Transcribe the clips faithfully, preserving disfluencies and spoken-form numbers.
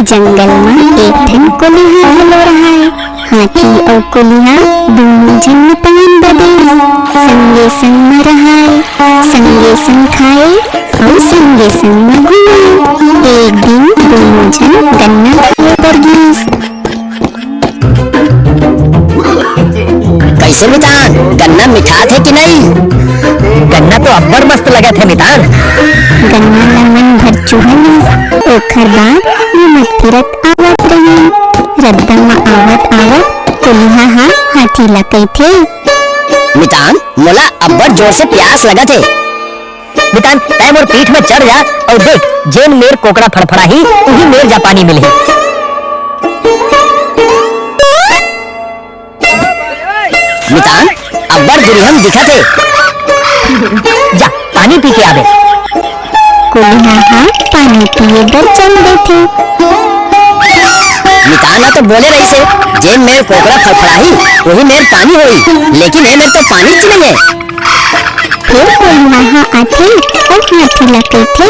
जंगल म एक ठन कोलिहा घलो रहय। हाथी अउ कोलिहा दूनों झन मितान बदे संगे संग म रहय, संगे संग खाय अउ संगे संग म घूमय। एक दिन दूनों झन गन्ना खाय बर गिस। कइसे मितान, गन्ना मिठाथे कि नहीं? गन्ना तो अब्बड़ मस्त लगत हे मितान। गन्ना ला मन भर चुहलिस, ओखर बाद घूमत फिरत आवत रहिन। रद्दा म आवत आवत कोलिहा ह हाथी ला कहिथे, मितान, मोला अब्बड़ जोर से प्यास लगत हे। मितान, तैं मोर पीठ म चढ़ जा अउ देख, जेन मेर कोकरा फड़फड़ाही, उही मेर जा पानी मिलही। मितान, अब्बड़ गिरिहन दिखत हे। जा, पानी पी के आबे। कोलिहा ह पानी पिए बर चल देथे। मितान ह तो बोले रहिसे, जेन मेर कोकरा फड़फड़ाही, उही मेर पानी होही, लेकिन ए मेर तो पानीच नइ हे। फेर कोलिहा ह आथे अउ हाथी ला कहिथे,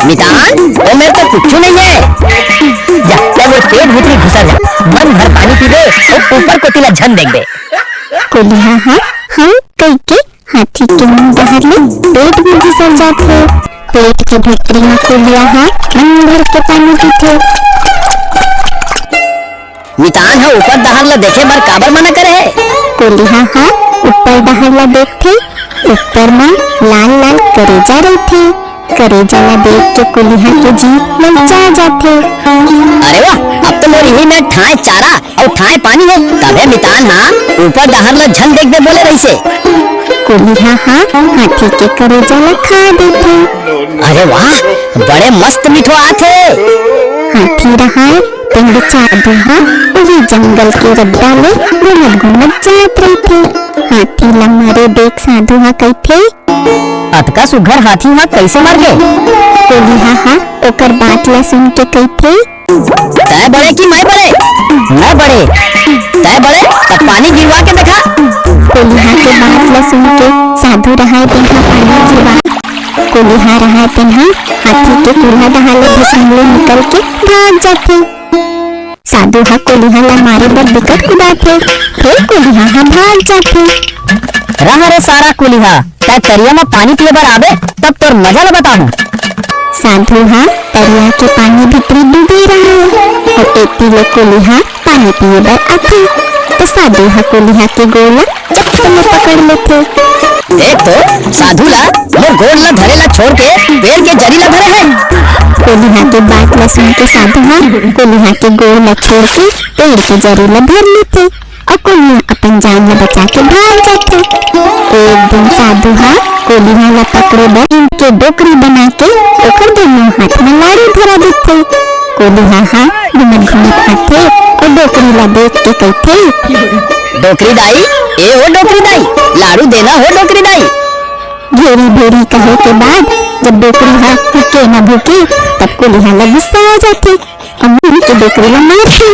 मितान, ओ मेर तो कुछु नइ हे। जा, तैं मोर पेट भीतरी घुसर जा, मन भर पानी पीबे अउ ऊपर कोती ला झन देखबे। कोलिहा ह हव कहिके हाथी के मुंह डहर ले पेट म घुसर जाथे। पेट के भीतरी म कोलिहा ह मन भर के पानी पीथे। मितान ह ऊपर डहर ल देखे बर काबर मना करे हे? कोलिहा ह ऊपर डहर ल देखथे, ऊपर म लाल-लाल करेजा रहिथे। करेजा ल देख के कोलिहा के जी ललचा जाथे। अरे वाह, अब तो मोर इही मेर ठांय चारा अउ ठांय पानी हे। तभे मितान ह ऊपर डहर ल झन देखबे बोले रहिसे। कोलिहा ह हाथी के करेजा ल खा देथे। अरे वाह, बड़े मस्त मिठो आथे। हाथी रहय तेन साधु ह उही जंगल के रद्दा ले घूमत घूमत जात रहिथे। हाथी ल मरे देख साधु ह कहिथे, अतका सुघ्घर हाथी ह कइसे मर गे? कोलिहा ह ओकर बात ल सुन के कहिथे, तैं बड़े कि मैं बड़े? मैं बड़े। तैं बड़े त पानी गिरवा के देखा। कोलिहा के बात ल सुन के साधु रहय तेन ह पानी गिरवा। कोलिहा रहय तेन ह हाथी के कुल्हा डहर ले घुसन ले निकल के भाग जाथे। साधु ह कोलिहा ला मारे बर बिकट कुदाथे, फेर कोलिहा ह भाग जाथे। रह रे सारा कोलिहा, तैं तरिया म पानी पीए बर आबे, तब तोर मजा ल बताहूं। साधु ह तरिया के पानी भीतरी डूबे रहय, अउ एती ले कोलिहा पानी पीए बर आथे, त साधु ह कोलिहा के गोड़ ला चक्कर में पकड़ लेथे। देख तो, साधु ला मोर गोड़ ला धरे ला छोड़ के पेड़ के जरी ला धरे हे। कोलिहा के बात ला सुन के साधु ह कोलिहा के गोड़ ला छोड़ के पेड़ के जरी ला धर लेथे अउ कोलिहा अपन जान ला बचा के भाग जाथे। एक दिन साधु ह कोलिहा ला पकड़े बर नीम के डोकरी बना के ओकर दूनों हाथ में लाड़ी धरा देथे। कोलिहा ह घूमत घूमत आथे अउ डोकरी ला देख के कहिथे, डोकरी दाई, ए हो डोकरी दाई, लाड़ू देना हो डोकरी दाई। घेरी भेरी कहे के बाद जब डोकरी ह भूखे न भूखे, तब कोलिहा ला गुस्सा आ जाथे अउ मइन के डोकरी ला मारथे।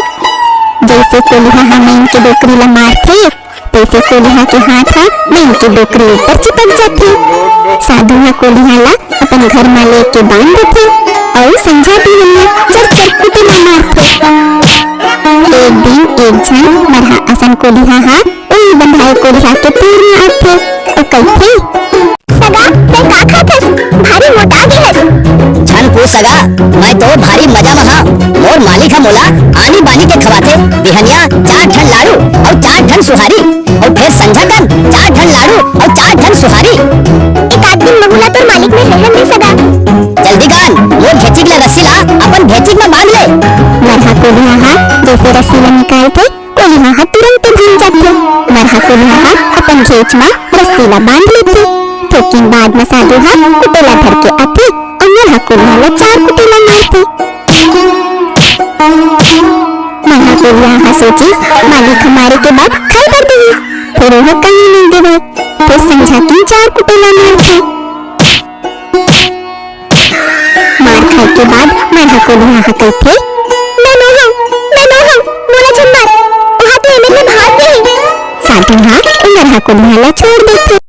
जइसे कोलिहा ह मइन के डोकरी ला मारथे, तइसे कोलिहा के हाथ ह मइन के डोकरी ऊपर चिपक जाथे। साधु ह कोलिहा ला अपन घर म लेके बांध देथे अउ संझा बिहनिया चर चर कुटेला मारथे। एक दिन एक झन मरहा असन कोलिहा ह उही बंधाए कोलिहा के तीर म आथे अउ कहिथे, सगा, तैं का खाथस? भारी मोटा गे हस। झन पूछ सगा, मैं तो भारी मजा म हंव। मोर मालिक ह मोला आनी बानी के खवाथे। बिहनिया चार ठन लाड़ू अउ चार ठन सुहारी, अउ फेर संझा कन चार ठन लाड़ू अउ चार ठन सुहारी। एक आध दिन महू ला तोर मालिक मेर रहन दे सगा। जल्दी कन, मोर घेंचिक ला रस्सी ला अपन घेंचिक म बांध ले। मरहा कोलिहा ह जइसे रस्सी ला निकालथे, कोलिहा ह तुरंते भाग जाथे। मरहा कोलिहा ह अपन घेंच म रस्सी ला बांध लेथे। थोकिन बाद म साधु ह कुटेला धर के आथे अउ मरहा कोलिहा ला चार कुटेला मारथे। मरहा कोलिहा ह सोचिस, मालिक ह मारे के बाद खाए बर दिही, फेर ओह कहीं नइ देवय। फेर संझा के चार कुटेला मारथे। मार खाए के बाद मरहा कोलिहा ह कहिथे, "मैं नोहंव, मैं नोहंव, मोला झन मार, ओहा तो ए मेर ले भाग गे हे।" साधु ह ओ मरहा कोलिहा ला छोड़ देथे।